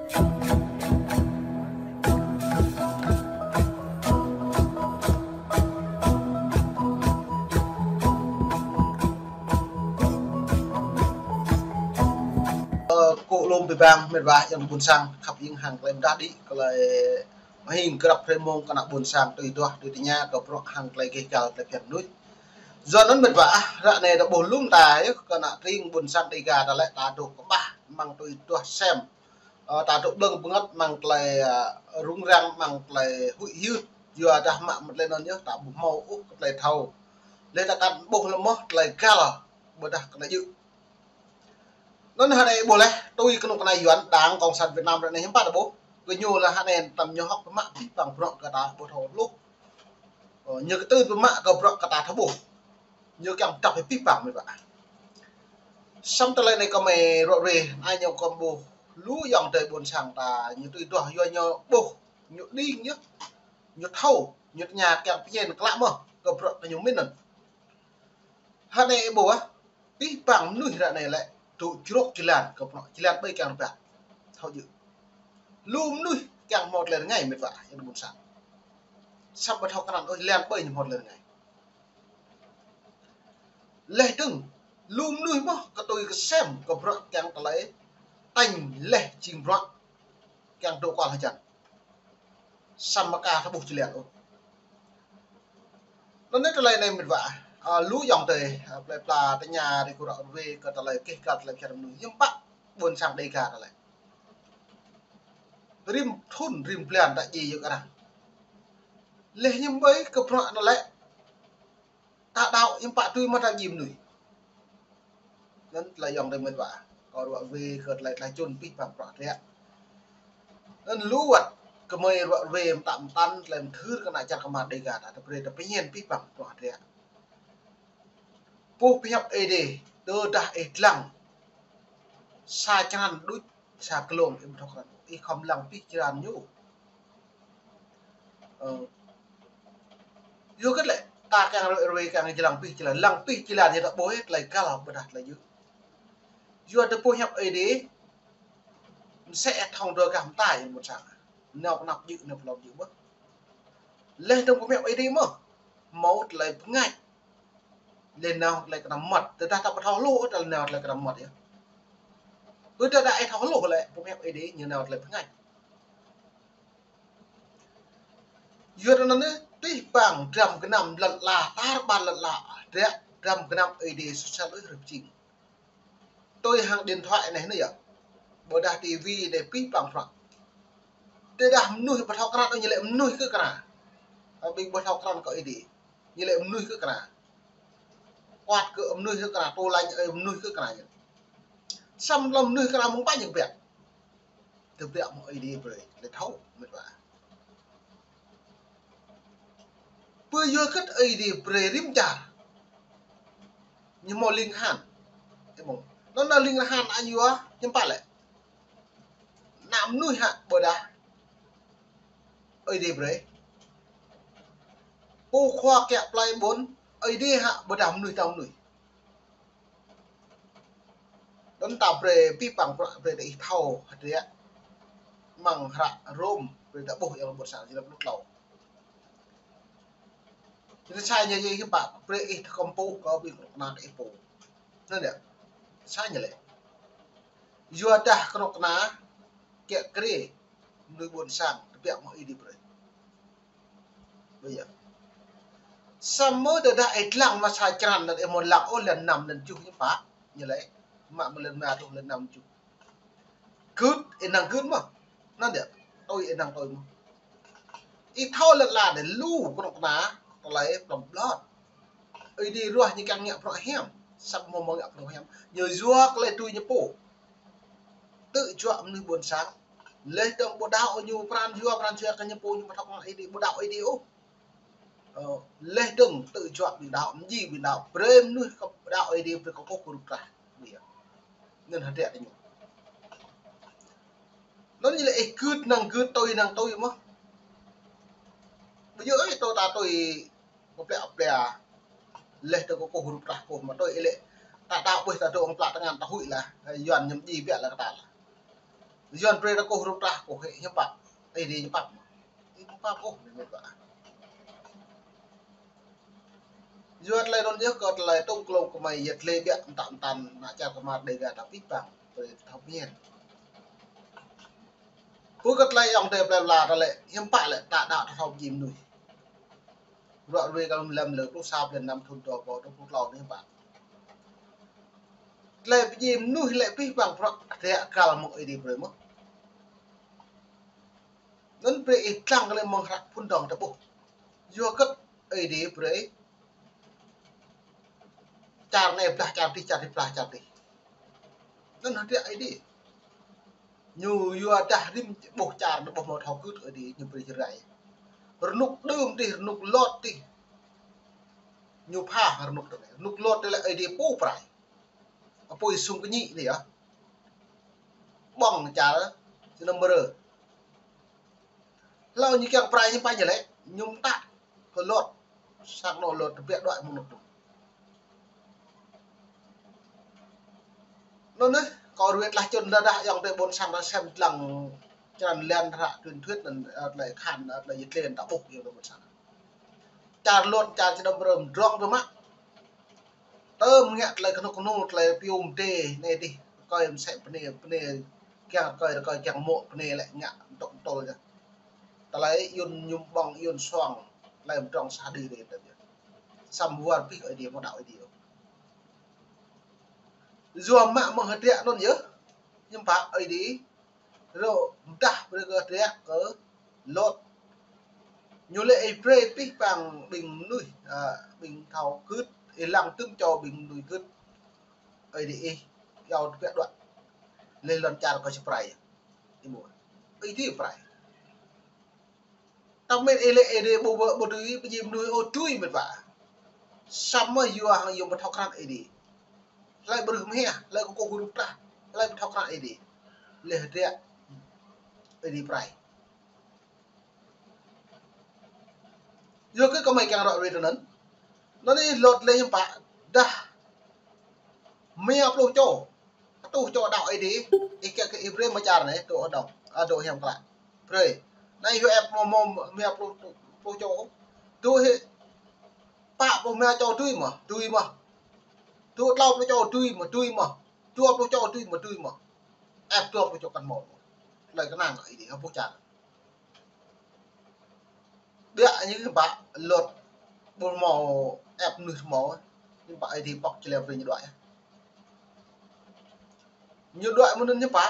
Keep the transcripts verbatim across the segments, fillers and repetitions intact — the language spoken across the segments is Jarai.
Ơ, kơ lŏm abih bang, mĕt wa, ayŏng ƀôn sang, khăp hing hăng tơlơi pơdah đĭ, tơlơi mơhing grăp hrơi mông kơ ană ƀôn sang tui duah, tui tơña, kơ bruă hăng tơlơi gêh gal, tơlơi phiăn mơnuih. Yua anŭn mĕt wa, ră anai ta ƀuh lŏm ta, yơh, kơ ană tring ƀôn sang Dêga ta lĕ ta dŏ kơƀah, mơ̆ng tui duah sem. Ơ, ta dŏ blơ̆ng bơngăt mơ̆ng tơlơi, ơ, rŭng răng, mơ̆ng tơlơi huĭ hyưt. Yua dah mă mơ̆ tơlơi anŭn yơh, ta ƀu hmâo ôh kơ tơlơi thâo. Lĕ ta kăn ƀuh lơmoh tơlơi găl, ƀôdah kơ tơlơi djơ̆. Anŭn hơnai ƀuh lĕ, tui kơnuk kơna Yuan, Đảng Cộng sản Việt Nam ră anai hiư̆m pă ta ƀuh. Kơ ñu lĕ hơnai tăm ñu hơ̆k pơmă abih bang bruă kơ ta ƀu thâo hluh. Ơ, ñu kơtư̆ pơmă kơ bruă kơ ta thâo ƀuh. Ñu kiăng pơdăp abih bang mĕt wa. Samơ̆ tơlơi anai kơmơi ruă ruê, anai ñu kơ ƀuh lu ayŏng adơi ƀôn sang ta, ñu tui duah yua ñu ƀuh, ñu đing yơh, ñu thâo, ñu tơña kiăng pơñen klă mơ̆, kơ bruă kơ ñu mĭn anŭn. Hơnai ih ƀuh ah, abih bang mơnuih ră anai lĕ, dŏ jrŏk jơlan, kơ bruă jơlan ƀơi kiăng rơbat. Thâo djơ̆. Lu mơnuih kiăng hmâo tơlơi rơngai mĕt wa, ayŏng adơi ƀôn sang. Samơ̆ ƀu thâo krăn ôh, jơlan ƀơi ñu hmâo tơlơi rơngai. Laih dơ̆ng, lu mơnuih mơ̆ kơ tui kơsem kơ bruă kiăng tơlơi tañ laih jing bruă kiăng dŏ kual hơjăn. Samơ̆ aka thâo ƀuh jơlan ôh. Anŭn yơh tơlơi anai mĕt wa, ơ, lu ayŏng adơi, ơ, plơi pla tơña rai kơ ruă ruê kơ tơlơi gêh gal tơlơi phiăn mơnuih hiư̆m pă ƀôn sang Dêga ta lĕ. Rĭm thŭn, rĭm blan ta djai yơh kơ arăng. Laih hiư̆m ƀơi kơ bruă anŭn lĕ. Ta đaŏ hiư̆m pă tui mơ̆ ta djai mơnuih. Anŭn tơlơi ayŏng adơi mĕt wa. Kơ ruă ruê kơ tơlơi tơlơi čun abih bang bruă hơdră. Anŭn lu wơ̆t kơmơi ruă ruê mơtă mơtăn tơlơi mơthưr kơ ană čar kơmar Dêga ta, ta brơi ta pơñen abih bang bruă hơdră. Pô pơhiăp Ơi Adai, tơdah ih lăng sa črăn đôč sa glông ih ƀu thâo krăn, ih khŏm lăng abih črăn ñu. Ơ. Yua kơ lĕ, ta kiăng ruă ruê kiăng lăng abih črăn, lăng abih črăn ñu ta ƀuh tơlơi găl ƀôdah tơlơi djơ̆. Yua dah pô pơhiăp Ơi Adai, mơsĕ thŏng dua gah mơta ayŏng ƀôn sang. Nao kơnăp djơ̆, nao pơlŏn djơ̆ mơ̆. Laih dơ̆ng pô pơhiăp Ơi Adai mơ̆, hmâo tơlơi pơngač. Laih nao tơlơi kơnăm mơmŏt, tơdah ta ƀu thâo hluh, tơlơi nao tơlơi kơnăm mơmŏt yơh. Ƀôdah dah ih thâo hluh lĕ, pô pơhiăp Ơi Adai ñu nao tơlơi pơngač. Yua anŭn yơh, abih bang dram gơnam lŏn ala, tar ƀar lŏn ala, dram gơnam Ơi Adai sosal ih rơp jing. Tui hăng điện thoại anai anai yơh. Ƀôdah tivi anai abih bang bruă. Tơdah mơnuih ƀu thâo krăn ôh ñu lĕ mơnuih kơ kơna. Abih ƀu thâo krăn kơ Ơi Adai. Ñu lĕ mơnuih kơ kơna. Kuăt kơ mơnuih kơ kơna, tui lăng ơi mơnuih kơ kơna yơh. Samơ̆ lăm mơnuih kơ kơna mơ̆ng ƀañ ñu biă. Tơbiă mơ̆ Ơi Adai brơi, lĕ thâo, mĕt wa. Pơ yua kơ Ơi Adai brơi rĭm čar. Ñu hmâo ling han. Ih ƀuh. Anŭn anai ling han anŭn yua, hiư̆m pă lĕ. Ană mơnuih hă ƀôdah Ơi Adai brơi. Pô khua kiă plơi ƀôn, Ơi Adai hă ƀôdah mơnuih tơ̆ng mơnuih. Anŭn ta brơi abih bang bruă brơi ta ih thâo hơdră. Mơ̆ng hră Rôm brơi ta ƀuh ayŏng ƀôn sang jơnap lu tlâo. Jing sa ñu yơh hiư̆m pă brơi ih tơkŏm pô kơ ƀing kơnuk kơna kơ ih pô. Anŭn yơh. Sa ñu lĕ. Yua dah kơnuk kơna kiă kriê mơnuih ƀôn sang tơbiă mơ̆ Ơi Adai brơi. Ƀu djơ̆. Samơ̆ tơdah ih lăng mă sa črăn anŭn ih mơ̆n lăng ôh lăn năm lăn tơjuh hiư̆m pă. Ñu lĕ. Mă mơ̆ lăn rơma truh lăn năm tơjuh. Gưt, ih năng gưt mơ̆. Anŭn yơh. Tui ih năng tui mơ̆. Ih thâo lăn ala anai lu kơnuk kơna tơlơi plŏm plŏt. Ơi Adai ruah ñu kiăng ngă bruă hiam. Samơ̆ hmâo mơ̆ ngă bruă hiam. Ñu yua tơlơi tui ñu pô. Tơjuă mơnuih ƀôn sang. Laih dơ̆ng ƀu đaŏ ñu pran jua, pran jua kơ ñu pô ñu ƀu thâo kơ Ơi Adai, ƀu đaŏ Ơi Adai ôh. Ơ, laih dơ̆ng tơjuă ƀing đaŏ, mơji ƀing đaŏ, brơi mơnuih kơ đaŏ Ơi Adai, brơi kơkuh kơ rup trah. Ƀu djơ̆. Anŭn hơdră kơ ñu. Anŭn ñu lĕ ih gưt năng gưt, tui năng tui mơ̆. Ƀu djơ̆ ih tui ta tui kơplĕ plĕ. Laih dơ̆ng kơkuh rup trah kơkuh mă tui ih lĕ. Ta đaŏ ƀuh ta dŏ amăng plă tơngan ta huĭ lah. Yuan ñu mơji biă lah kơ ta lah. Yuan brơi ta kơkuh rup trah kơkuh hĕ, hiư̆m pă? Ơi Adai ñu pap. Ih ƀu pap ôh, anai mĕt wa. Yua tơlơi anŭn yơh kơ tơlơi tŏng klông kơmơi yơh tơlơi biă mơtă mơtăn ană čar kơmar Dêga ta pih pang, brơi thâo pơmĭn. Pô kơ tơlơi ayŏng adơi plơi pla ta lĕ, hiư̆m pă lĕ ta đaŏ ta thâo pơjing mơnuih. Bruă ruai kơ lăm lơ pluh sa blan năm thŭn dua rơbâo dua pluh klâo anai hiư̆m pă. Tơlơi pơjing mơnuih lĕ pih pang bruă hơdră kăl mơ̆ng Ơi Adai brơi mơ̆n. Anŭn brơi ih lăng kơ lĕ mơ̆ng hră phŭn dŏng ta ƀuh. Yua hơget Ơi Adai brơi čar anai blah čar adih, čar adih blah čar adih. Anŭn hơdră Ơi Adai. Ñu yua dah rĭm ƀuh čar anŭn ƀuh hmâo thâo gưt Ơi Adai, ñu brơi Jrai. Rơnŭk đưm adih, rơnŭk Lot adih. Ñu pha rơnŭk tơ anai. Rơnŭk Lot adih lĕ Ơi Adai pô prai. Apui sung kơñĭ anai yơh. Ƀơ̆ng čar Čơnăm Mơrơ. Hlâo ñu kiăng prai ñu pă ñu lĕ, ñu mơtă kơ Lot. Sang anŏ Lot tơbiă đuaĭ mơ̆ng anŏ tŭ. Anŭn anai, kâo ruai tơlơi čun lơdah ayŏng adơi ƀôn sang ta sem lăng črăn lĕ hră truyền thuyết anŭn, ơ, tơlơi akhan, ơ, tơlơi yơh tlen ta ƀuh yơh ƀôn sang. Čar Lot, čar Čơnăm Mơrơ mơdrŏng biă mă. Tơm ngă tơlơi kơnuk kơnung, tơlơi piu mơdê, anai adih, rơkơi mơsĕ bơnai, bơnai, kiăng rơkơi, rơkơi kiăng mô̆, bơnai lĕ ngă mơtŭk mơtŭl yơh. Tơlơi ayun mơñum ƀơ̆ng, ayun suang, tơlơi mơdrŏng sa đĭ đĭ tơm yơh. Samơ̆ war pih Ơi Adai, hmâo đaŏ Ơi Adai ôh. Yua mă mơ̆ng hơdră anŭn yơh, hiư̆m pă Ơi Adai rơ̆ mơdah brơi kơ hơdră kơ Lot. Ñu lĕ ih brơi pih pang ƀing mơnuih, ơ, ƀing thâo gưt, ih lăng tŭm čô ƀing mơnuih gưt. Ơi Adai ih, iâu tơbiă đuaĭ. Lĕ lŏn čar kơ či prai. Ih ƀuh. Ơi Adai prai. Tơmĕn ih lĕ Ơi Adai ƀu, ƀu, ƀu dưi pơjing mơnuih ôh, dưi mĕt wa. Samơ̆ yua hăng yua ƀu thâo krăn Ơi Adai. Hlơi ƀrưh mơhiăh, hlơi kơkuh rup trah, hlơi ƀu thâo krăn Ơi Adai. Lĕ hơdră Ơi Adai prai. Yua kơ kơmơi kiăng ră ruai tui anŭn. Anŭn ih Lot lĕ hiư̆m pă, dah rơma pluh čô. Rơtuh čô đaŏ Ơi Adai, ih kiăng kơ ih brơi mơ̆ng čar anai, dŏ dŏng, ơ, dŏ hiam klă. Brơi. Anai yua ĕp mơ̆, mơ̆, rơma pluh, pluh čô. Dŏ hĭ, pă pluh rơma čô dưi mơ̆, dưi mơ̆. Dŏ klâo pluh čô dưi mơ̆, dưi mơ̆. Dua pluh čô dưi mơ̆, dưi mơ̆. Ĕp dua pluh čô kăn hmâo. Tơlơi kơnang Ơi Adai, hơpuh čar. Biă ñu hiư̆m pă Lot ƀu hmâo ĕp mơnuih hmâo, hiư̆m pă Ơi Adai pŏk čơlĕ brơi ñu đuaĭ. Ñu đuaĭ mơ̆n anŭn hiư̆m pă,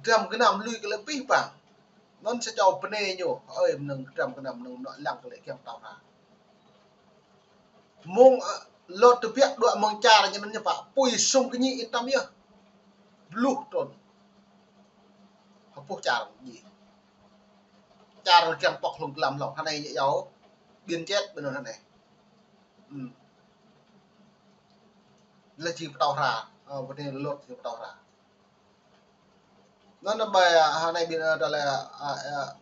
dram gơnam lui kơ lĕ pih pang. Anŭn sa čô bơnai ñu, ơi mơnơ̆ng dram gơnam mơnơ̆ng anŏ lăng kơ lĕ kiăng pơtao hra. Mơ̆ng, ơ, Lot tơbiă đuaĭ mơ̆ng čar ñu anŭn hiư̆m pă, apui sung kơñĭ in tăm yơh. Bluh trŭn. Hơpuh čar ñu. Čar kiăng pŏk hlung glăm hlŏng, hơnai ñu iâu biên chết ƀơi anŭn hơnai. Ưm. Lĕ či pơtao hra, ơ, bơnai Lot či pơtao hra. Anŭn anai ƀơi, ơ, hơnai ƀing, ơ, tơlơi, ơ, ơ,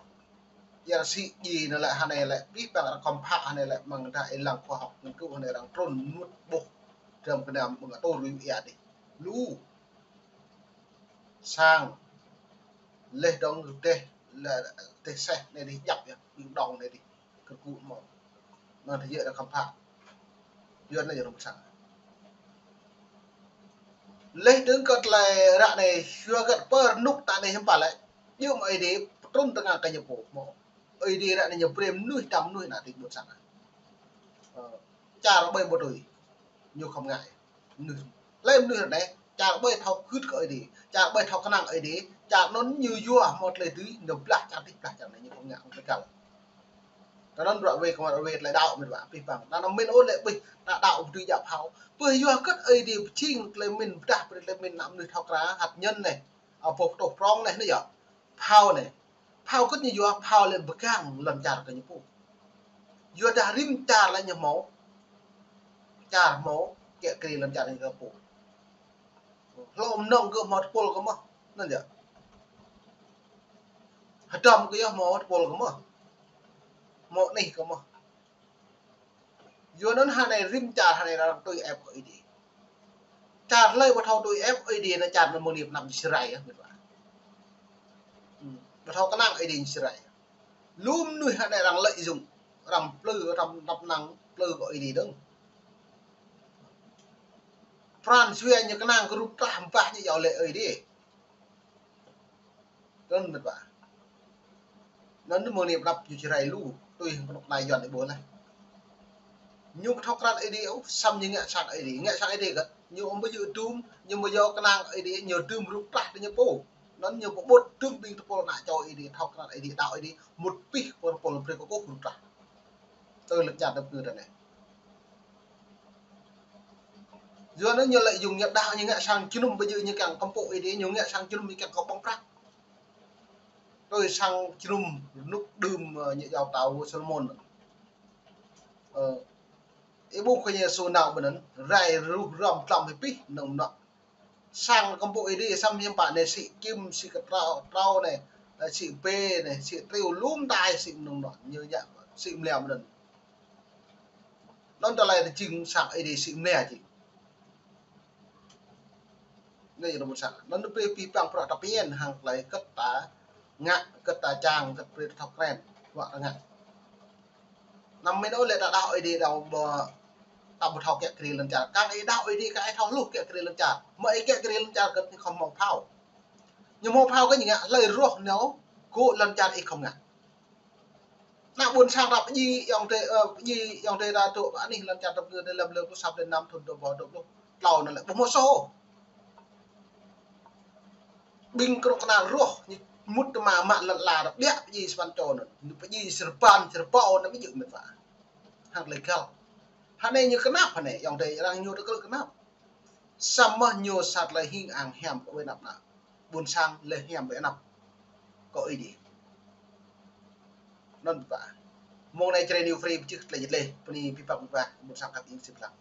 ia rơsĭ djai anŭn lĕ hơnai lĕ pih pang arăng khŏm phă hơnai lĕ mơ̆ng dah ih lăng khoa học nghiên cứu hơnai arăng trŭn mŭt ƀuh dram gơnam mơ̆ng atô lui ia dih. Lu. Sang. Leh dong rơdêh, leh rơdêh seh anai dih djăp yơh, ƀing dong anai dih. Kơkuh mơ̆. Anŭn tơjĕ arăng khŏm phă. Yuan anai yơh rŏng pơsang. Leh dơ̆ng kơ tơlơi ră anai, yua hơget pơ rơnŭk ta anai hiư̆m pă lĕ. Yua mơ̆ Ơi Adai pơtrŭn tơngan kơ ñu pô mơ̆. Ơi Adai ră anai ñu brơi mơnuih, tam mơnuih ană tih ƀôn sang. Ơ, čar ƀơi ƀu tui. Ñu khŏm ngă. Mơnuih. Lĕ mơnuih ră anai, čar ƀơi thâo gưt kơ Ơi Adai. Čar ƀơi thâo kơnang Ơi Adai. Čar anŭn ñu yua hmâo tơlơi dưi, ñu blah čar tih, blah čar anai ñu khŏm ngă, khŏm kơkal. Tơnăn bruă wê kơ mă wê tơlơi đaŏ mĭt wa, pih pang. Tơnăn mĭn ôh lĕ pih, ta đaŏ pơdui djă phao. Pih yua hơget Ơi Adai pơjing tơlơi mĭn pơdah brơi tơlơi mĭn ană mơnuih thâo krăn hăt nhân anai. Apôh tôh prong anai, anai yơh. Phao anai. Phao hơget ñu yua, phao lĕ pơgang lŏn čar kơ ñu pô. Yua dah rĭm čar lĕ ñu hmâo. Čar hmâo, kiă kriê lŏn čar ñu kơ pô. Hlâo mơnơ̆ng kơ hmâo tơpul kơ mơh. Anŭn yơh. Hơdrăm kơ yơh hmâo tơpul kơ mơh. Hmâo anih kơ mơh. Yua anŭn hơnai rĭm čar hơnai arăng tui ĕp kơ Ơi Adai. Čar hlơi ƀu thâo tui ĕp Ơi Adai anŭn čar anŭn mơ̆ng anai pơ anăp Jrai yơh, mĭt wa. Ƀu thâo kơnang Ơi Adai ñu Jrai. Lu mơnuih hă anai arăng lợi dụng, arăng plư, arăng tăp năng plư kơ Ơi Adai dơ̆ng. Pran jua ñu kơnang kơ rup trah ƀah ñu iâu laĭ Ơi Adai. Anŭn mĕt wa. Anŭn mơ̆ng anai pơđăp ñu Jrai lu, tui hăng pơnŭk nai Yuan ih ƀuh laih. Ñu ƀu thâo krăn Ơi Adai ôh, samơ̆ ñu ngă sang Ơi Adai, ngă sang Ơi Adai kơ. Ñu ƀu djơ̆ dum, ñu ƀu djơ̆ kơnang Ơi Adai, ñu dum rup trah tơ ñu pô. Anŭn ñu pơƀut dum ƀing tơpul ană čô Ơi Adai, thâo krăn Ơi Adai, đaŏ Ơi Adai, mŭt pĭ pơpul brơi kơ kôh rup trah. Tơ lĕ čar tơpơ̆ tơ anai. Yua anŭn ñu lợi dụng ñu đaŏ ñu ngă sang jơnum, ƀu djơ̆ ñu kiăng kơmpŏk Ơi Adai, ñu ngă sang jơnum ñu kiăng kơ ƀơ̆ng prăk. Tui sang jơnum rơnŭk đưm, ơ, ñu iâu pơtao Solomon. Ơ, ih ƀuh kơ ñu Yêsu nao ƀơi anŭn, rai ruh rŏm tlăm hĭ pĭ nơ̆ng mơnuă. Sang kơmpŏk Ơi Adai samơ̆ hiư̆m pă anai sĭ kim, sĭ kơtrâo, trâo anai, ơ, sĭ bê anai, sĭ triu lum tai sĭ mơnơ̆ng mơnuă, ñu ñă sĭ mơlia mơnơ̆ng. Anŭn tơlơi tơjing sang Ơi Adai sĭ mơlia jing. Anai yơh anŭn ƀuôn sang. Anŭn brơi pĭ păng prăk ta pơñen hăng tơlơi kơ̆t ta ngă, kơ̆t ta čang, kơ̆t brơi ta thâo krăn, wă ta ngă. Anăm mĭn ôh lĕ ta đaŏ Ơi Adai đaŏ ƀu, ta ƀu thâo kiă kriê lŏn čar. Kăng ih đaŏ Ơi Adai kăng ih thâo hluh kiă kriê lŏn čar. Mă ih kiă kriê lŏn čar kơ̆t ñu khŏm hmâo phao. Ñu hmâo phao kơ ñu ngă hlơi rŏh nao gŏ lŏn čar ih khŏm ngă. Ană ƀuôn sang ta pơdjai ayŏng adơi, ơ, pơdjai ayŏng adơi ta dŏ anih lŏn čar ta pơgơ̆ adơi lăm lơ pluh sa blan năm thŭn dua rơbâo dua pluh klâo anŭn lĕ ƀu hmâo soh. Ƀing kơnuk kơna rŏh ñu mŭt tơma mă lŏn ala ta ƀiă pơdjai sa păn čô anŭn. Ñu pơdjai sa rơbăn, sa rơbâo anŭn ƀu djơ̆ mĕt wa. Hăng tơlơi găl. Hă anai ñu kơnăp hă anai, ayŏng adơi arăng ñu tơkrư̆ kơnăp. Samơ̆ ñu sa tơlơi hing ang hiam kơ ƀơi anăp ană ƀuôn sang lĕ hiam ƀơi anăp kơ Ơi Adai. Anŭn ƀă. Mơ̆ng anai Jrai New Free pơčih tơlơi jơt leh, bơni pĭ păng ƀă ƀuôn sang khăp ing sĭt lăng.